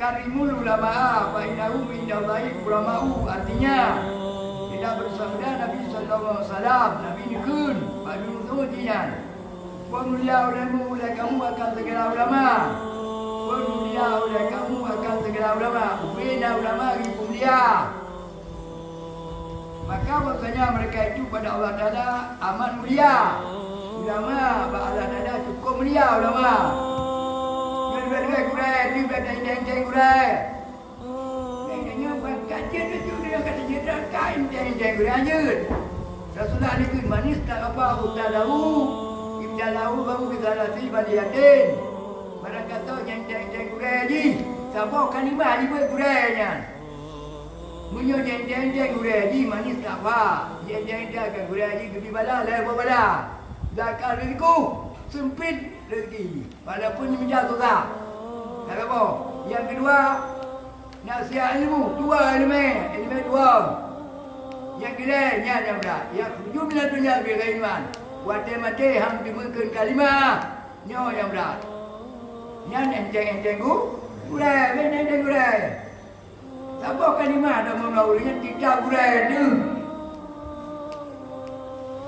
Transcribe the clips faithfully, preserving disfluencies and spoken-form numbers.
"Karimul ulama'a fa innahum indallahi kurama'u." Artinya, bila bersabda Nabi sallallahu alaihi wasallam, Nabi neukheun bak gurée jih nyan, "Peumulia olehmu, oleh kamu akan segala ulama. Peumulia oleh kamu akan segala ulama." Ubé na ulama geupumulia. Maka bahwasanya mereka itu pada Allah Taala amat mulia. Ulama bak Allah Taala cukup mulia ulama. Nyoe leubeh-leubeh gurée, leubeh enteng-enteng gurée. Nyoe, nyoe, nyoe bukan kajian itu, nyoe kata jeuet ka enteng-enteng gurée jeuet. Rasulullah neukheun, "Man istakhaffa ibtalahu, ibtalahu Allahu bi thalatsi baliyatin." Barang kasoe nyang enteng-enteng gurée jih, saboh kalimah jibeuet gurée nyan. Meunyoe nyang enteng-enteng gurée jih, man istakhaffa, nyang enteng-enteng gurée jih geubri bala, lhée boh bala. Dakal rizquhu, seumpit rezeki jih. Walaupun jimita susah. Saboh. Nyang keudua, nasihat ilmu, tuwoe iéleumé, iéleumé tuwoe. Nyang keulhée, nyan nyang brat. Yakhruju minad dunya bighairi iman. Watée maté han teumeukheun kalimah. Nyoe nyang brat. Nyan enteng-enteng gu-, gurée, enteng-enteng gurée. Saboh kalimah dan meunurot ureuëng nyan teutab gurée teuh.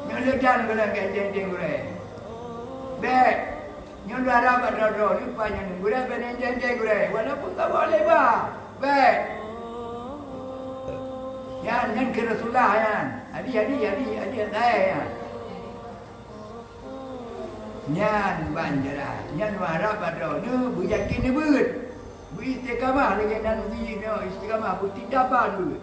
Nyoe le dan keunan ka enteng-enteng gurée. Bék. Nyoe lôn harab bak droe-droe, leupah nyan gurée, bék enteng-enteng gurée. Walaupun saboh lé ba. Bék. Nyan, nyan keu Rasulullah nyan. Adi, adi, adi, adi, adi, nyan. Nyan ban jalan. Nyan lôn harab bak droeneuh beuyakin neubeuet. Beuistiqamah lagée nan uji nyoe istiqamah, beutitaban beuet.